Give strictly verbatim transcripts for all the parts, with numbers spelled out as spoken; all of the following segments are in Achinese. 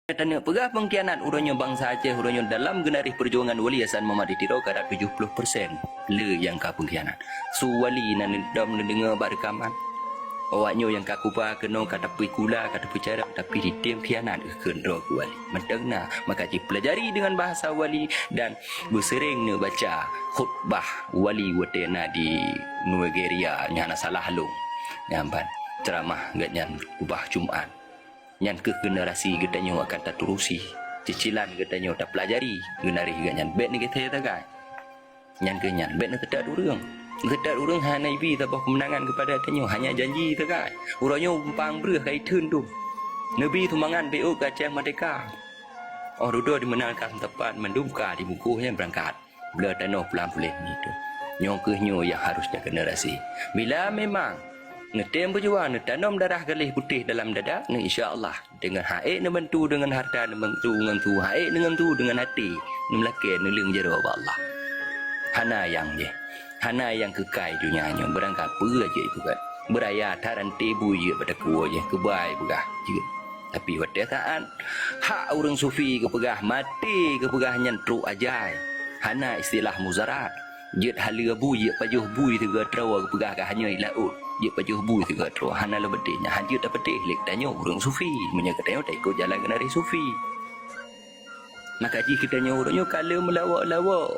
Taneuk peugah pengkhianat uroe nyoe bansa Aceh uroe nyoe dalam geunaréh peujuangan Wali Hasan Muhammad di Tiro karab tujoh ploh persen le nyang ka pengkhianat. Su wali nan dom neudeungoe bak reukaman. Awak nyoe nyang ka kuba keunoe ka tapeuikula, ka tapeucara, tapi jitem khianat keu droe keu wali. Mantong na, maka jipeulajari deungon bahasa wali dan beuseuréng neubaca khutbah wali watée na di Nigeria, nyang hana salah lôn. Nyan ban, ceramah geuhnyan khutbah Jumat. Nyan keuh generasi geutanyoe akan taturusi. Cicilan geutanyoe tapeulajari, geunaréh geuhnyan bék neugeuthée tagai. Nyan keuh nyan, bék neuteutat ureuëng. Neuteutat ureuëng hana ibi saboh keumeunangan keupada tanyoe, hanya janji sagai. Uroe nyoe umpang breueh ka itheun dum. Neubi sumbangan B O keu Aceh Merdeka. Óh dudoe di meunan ka seutapat mandum ka dibungkôh nyan beurangkat. Blah tanoh pulang puléh ngitu. Nyoe keuh nyoe nyang harôh tagenerasi. Bila memang neutem beujuang, neutanom darah galéh putéh dalam dada, neu insya Allah. Deungon ha'ék neubantu, deungon hareuta neubantu, ngon su ha'ék neungon su, deungon até neumeulakée, neuleueng jaroe bak Allah. Hana nyang jih, hana nyang keukai donya nyoe, beurangkapeue jeuet ipeugét. Beuraya that ranté bui jeuet bak takue jih, keubai peugah jeuet. Tapi watée saát hak ureuëng sufi geupeugah, maté geupeugah nyan trok ajai, hana istilah muzarat. Jeuet haleue bui, jeuet pajoh bui sigoe troe geupeugah ka hanyoi laôt, jeuet pajoh bui sigoe troe, hana lôn peudeh nyan, han jeuet tapeudeh lé geutanyoe ureuëng sufi, meunyoe geutanyoe taikot jalan geunaréh sufi. Maka jih geutanyoe uroe nyoe ka lheueh meulawok-lawok.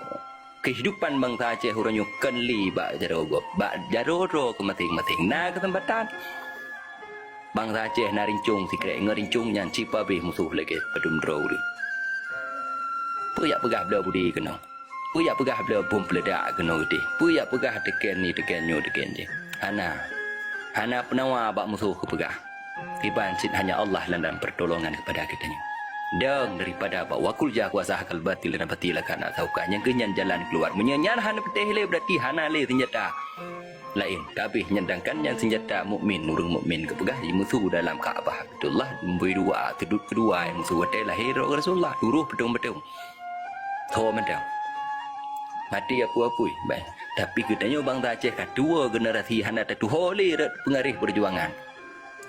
Keuhidupan bansa Aceh uroe nyoe kon lé bak jaroe gob, bak jaroe droe keu maséng-maséng. Na keuseumpatan. Bansa Aceh na rincong sikrék, ngon rincong nyan cit pabéh musoh lagée padum droe ureuëng. Peue jak peugah bloe budi keunoe? Peue jak peugah bloe bom peuleudak keunoe udeh? Peue jak peugah teuken ni, teuken nyoe, teuken jih? Hana. Hana peunawa bak musoh keupeugah. Iban cit hanya Allah lam, lam pertolongan keupada geutanyoe. Dong daripada bak wakul jah kuasa akal batil dan batil akan atau ka nyang keuh nyan jalan keuluar. Meunyoe nyan hana peuteh lé, berarti hana lé seunjata laén. Ka abéh nyan, dangkan nyan seunjata mukmin, ureuëng mukmin geupeugah jimusu dalam Ka'bah Baitullah, bui dua, teudut keudua, musu watée lahé droe Rasulullah, turoh peutong-peutong. Tho mantong. Maté apui-apui, baik. Tapi geutanyoe bansa Aceh ka tuwoe generasi hana tatuho lé rot peungaréh peujuangan.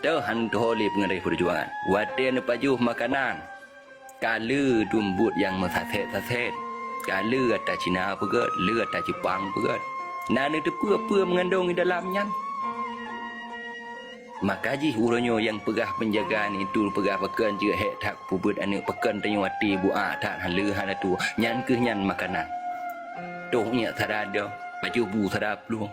Teuh han tuho lé peungaréh peujuangan. Watée neupajoh makanan, ka le dum buet nyang meusasét-sasét. Ka le ata Cina peugét, le ata Jepang peugét. Na neuteupeue peue meungandong di dalam nyan. Maka jih uroe nyoe nyang peugah peunjaga ni tu peugah pakon jeuet hék that peubuet aneuëk pakon tanyoe até buak that hana le hana tuwoe. Nyan keuh nyan makanan. Toh nyak sara dong, pajoh bu sara plueng.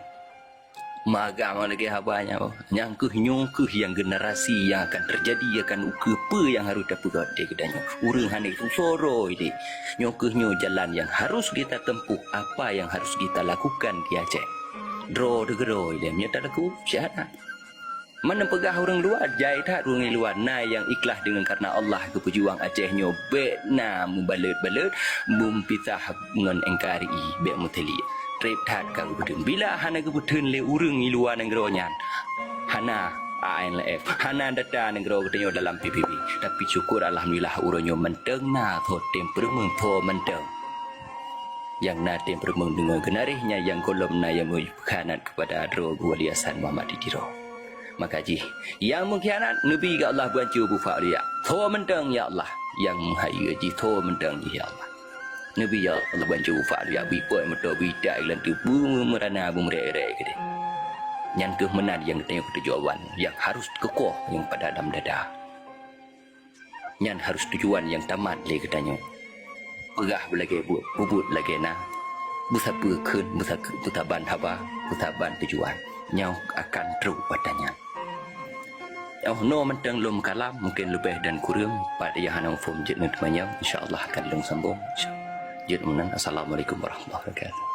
Meuagam lagée haba nyan, nyan keuh nyoe keuh nyang generasi nyang akan teujadi akan ukeue peue nyang harôh tapeugah di geutanyoe. Ureuëng hana susoe droe lé. Nyoe keuh nyoe jalan nyang harôh geutanyoe tempuh, apa nyang harôh geutanyoe lakukan di Aceh. Droe deugah droe lé, meunyoe talaku syahadat. Meunan peugah ureuëng luwa, jai that ureuëng luwa, na nyang ikhlas deungon kareuna Allah geupeujuang Aceh nyoe bék na meubalot-balot, beumeusah ngon N K R I, bék meuteuliek. Treb that ka geupeutheun. Bila hana geupeutheun lé ureuëng di luwa nanggroe nyan, hana A N L F, hana data nanggroe geutanyoe dalam P B B. Tapi syukur alhamdulillah uroe nyoe mantong na tho tem peureumeung tho mantong. Nyang na tem peureumeung deungon geunaréh nyan nyang gohlom na nyang meupeuhianat keupada droe Wali Hasan Muhammad di Tiro. Maka jih, nyang meukhianat neubi keu Allah beuancu bufak liak. Tho mantong ya Allah, nyang meuhayeu jih tho mantong jih ya Allah. Neubi ya Allah beuancu bufak liak, bui poi meuto bui tai lam teubeu meurana beumeurek-rek keudeh. Nyan keuh meunan nyang geutanyoe keutujuan nyang harôh keukoh nyang pada lam dada. Nyan harôh tujuan nyang tamat lé geutanyoe. Peugah beulagée buet, peubuet lagée na. Beusapeue kheun, beusakeue, beusaban haba, beusaban tujuan. Nyoe akan trok watée nyan. Oh, nyoe mantong lôn meukalam, mungken leubeh dan kureueng, pat nyang hana muphom jeuet neuteumanyong, insya Allah akan lôn sambong. Jeuet meunan, Assalamualaikum warahmatullahi wabarakatuh.